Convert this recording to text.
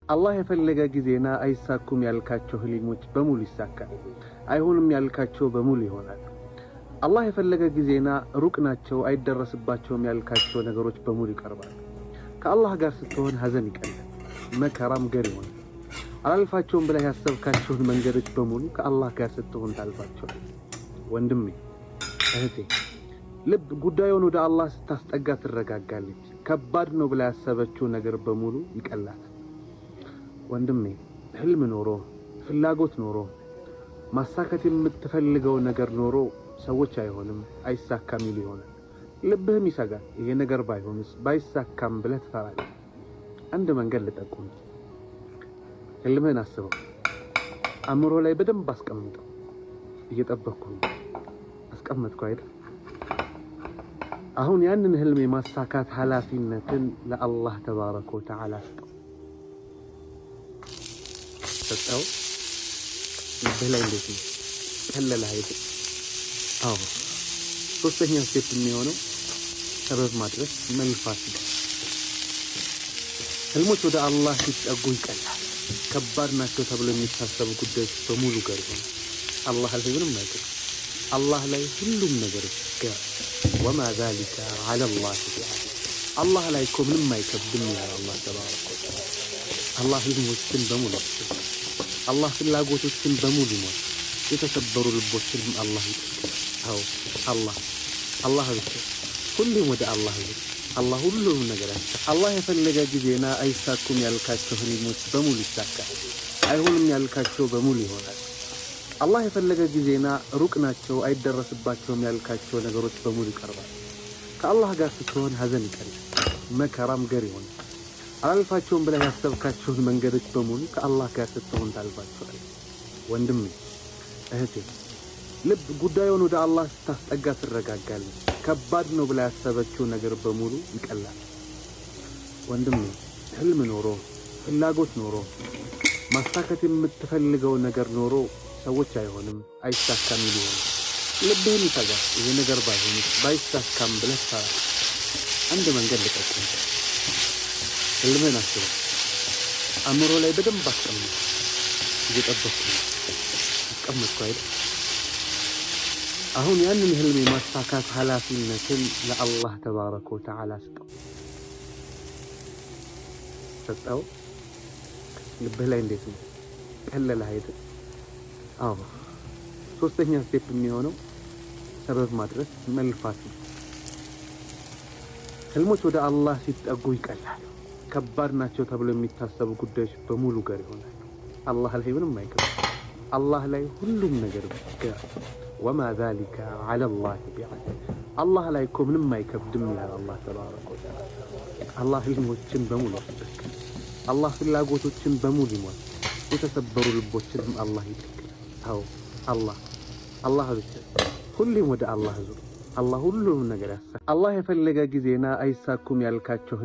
አላህ የፈለገ ጊዜና አይሳኩም ያልካቸው ህልሞች በሙሉ ይሳካል። አይሆንም ያልካቸው በሙሉ ይሆናል። አላህ የፈለገ ጊዜና ሩቅ ናቸው አይደረስባቸውም ያልካቸው ነገሮች በሙሉ ይቀርባሉ። ከአላህ ጋር ስትሆን ሀዘን ይቀላል፣ መከራም ገር ይሆናል። አላልፋቸውም ብለህ ያሰብካቸውን መንገዶች በሙሉ ከአላህ ጋር ስትሆን ታልፋቸዋል። ወንድሜ እህቴ፣ ልብ ጉዳዩን ወደ አላህ ስታስጠጋ ትረጋጋለች። ከባድ ነው ብላ ያሰበችው ነገር በሙሉ ይቀላል። ወንድሜ፣ ህልም ኖሮ ፍላጎት ኖሮ ማሳካት የምትፈልገው ነገር ኖሮ ሰዎች አይሆንም አይሳካም ይሉ ይሆናል። ልብህም ይሰጋል። ይሄ ነገር ባይሆንስ ባይሳካም ብለህ ትፈራለህ። አንድ መንገድ ልጠቁም። ህልምህን አስበው፣ አእምሮ ላይ በደንብ አስቀምጠው። እየጠበቅኩ ነው። አስቀመጥኩ አይደል? አሁን ያንን ህልም የማሳካት ኃላፊነትን ለአላህ ተባረከ ወተዓላ ስጠው። ሰጠው። ልብህ ላይ እንዴት ነው? ቀለለ አይደል? አዎ። ሶስተኛ step የሚሆነው ሰበብ ማድረስ መልፋት ነው። ህልሞች ወደ አላህ ሲጠጉ ይቀላል። ከባድ ናቸው ተብሎ የሚታሰቡ ጉዳዮች በሙሉ ገር ይሆናል። አላህ ላይ ምንም አይቀርም። አላህ ላይ ሁሉም ነገር ገር። وما ذلك على الله بعزيز። አላህ ላይ እኮ ምንም አይከብድም ይላል አላህ ተባረከ ወተዓላ። አላህ ህልሞችን በሙሉ ያስባል። አላህ ፍላጎቶችን በሙሉ ይሞላል። የተሰበሩ ልቦችንም አላህ ይጠግናል። አዎ፣ አላህ አላህ ብቻ። ሁሌም ወደ አላህ ዙር። አላህ ሁሉንም ነገር ያሳካል። አላህ የፈለገ ጊዜና አይሳኩም ያልካቸው ህልሞች በሙሉ ይሳካል። አይሆንም ያልካቸው በሙሉ ይሆናል። አላህ የፈለገ ጊዜና ሩቅ ናቸው አይደረስባቸውም ያልካቸው ነገሮች በሙሉ ይቀርባል። ከአላህ ጋር ስትሆን ሀዘን ይቀላል፣ መከራም ገር ይሆናል። አላልፋቸውም ብለህ ያሰብካቸውን መንገዶች በሙሉ ከአላህ ጋር ስትሆን ታልፋቸዋለህ። ወንድሜ እህቴ፣ ልብ ጉዳዩን ወደ አላህ ስታስጠጋ ትረጋጋለች። ከባድ ነው ብላ ያሰበችው ነገር በሙሉ ይቀላል። ወንድሜ፣ ህልም ኖሮ ፍላጎት ኖሮ ማሳካት የምትፈልገው ነገር ኖሮ ሰዎች አይሆንም አይሳካም ይሉ ይሆናል። ልብህም ይሰጋል። ይሄ ነገር ባይሆንስ ባይሳካም ብለህ ትፈራለህ። አንድ መንገድ ልጠቁም። ህልምህን አስበው፣ አእምሮ ላይ በደንብ አስቀምጥ። እየጠበቅኩ ነው። አስቀመጥኩ አይደል? አሁን ያንን ህልም የማሳካት ኃላፊነትን ለአላህ ተባረከ ወተዓላ ስጠው። ሰጠው። ልብህ ላይ እንዴት ነው? ቀለለ አይደል? አዎ። ሶስተኛ step የሚሆነው ሰበብ ማድረስ መልፋት ነው። ህልሞች ወደ አላህ ሲጠጉ ይቀላል። ከባድ ናቸው ተብሎ የሚታሰቡ ጉዳዮች በሙሉ ገር ይሆናሉ። አላህ ላይ ምንም አይከብድም። አላህ ላይ ሁሉም ነገር ገር። وما ذلك على الله بعزيز። አላህ ላይ እኮ ምንም አይከብድም ይላል አላህ ተባረከ ወተዓላ። አላህ ህልሞችን በሙሉ ያስጠግናል። አላህ ፍላጎቶችን በሙሉ ይሞላል። የተሰበሩ ልቦችንም አላህ ይጠግናል። አዎ፣ አላህ አላህ ብቻ። ሁሌም ወደ አላህ ዙር። አላህ ሁሉንም ነገር ያሳካል። አላህ የፈለገ ጊዜና አይሳኩም ያልካቸው